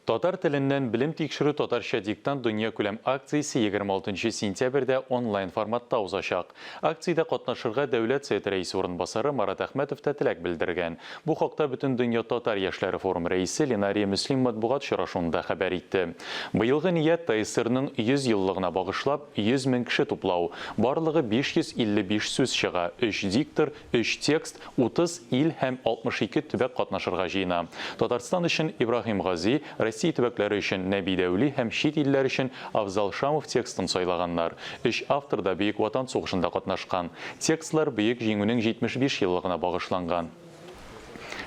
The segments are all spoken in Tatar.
Татар теленнән белем тикшерү Татарча диктант дөньякүләм акциясе 26 сентябрьдә онлайн форматта узачак. Акциядә катнашырга Дәүләт Советы Рәисе урынбасары Марат Әхмәтов та теләк белдергән. Бу хакта Бөтендөнья татар яшьләре форумы рәисе Ленария Мөслим матбугат очрашуында хәбәр итте. Быелгы ният, ТАССРның 100 еллыгына багышлап, 100 мең кеше туплау. Барлыгы 555 сүз чыга, өч диктор, Өч текст, 30 ил һәм 62 төбәк катнашырга җыена. Татарстан өчен Ибраһим Гази, Россия төбәкләре өчен Нәби Дәүли һәм чит илләр өчен Афзал Шамов текстын сайлаганнар. Өч автор да Бөек Ватан сугышында катнашкан. Текстлар Бөек Җиңүнең 75 еллыгына багышланган.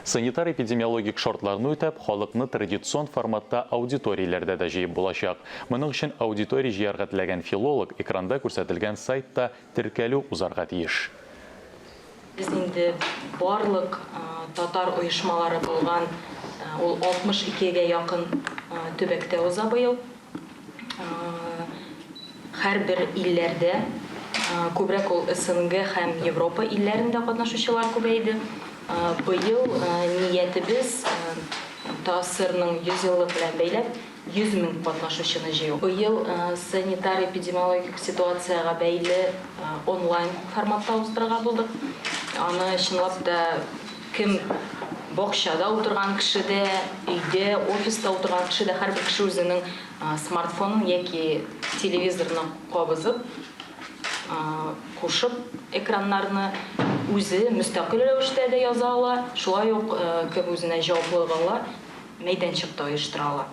Санитар-эпидемиологик шартларны үтәп, халыкны традицион форматта аудиторияләрдә дә җыеп булачак. Моның өчен аудитория җыярга теләгән филолог экранда күрсәтелгән сайтта теркәлү узарга тиеш. Без инде барлык татар оешмалары булган, ул 62 гә якын төбәктә уза быел. Һәрбер илләрдә, күбрәк ул СНГ һәм Европа илләрендә катнашучылар күбәйде. Быел ниятебез ТАССРның 100 еллыгы белән бәйләп, 100 мең катнашучыны җыю. Быел санитар-эпидемиологик ситуациягә бәйле онлайн форматта уздырырга булдык. Аны чынлап та кем бакчада утырган кеше дә, өйдә, офиста утырган кеше дә, һәрбер кеше үзенең смартфонын яки телевизорны кабызып, кушып экраннарны үзе мөстәкыйль рәвештә дә яза ала, шулай ук кем үзенә җаваплылык ала, мәйданчык та оештыра ала.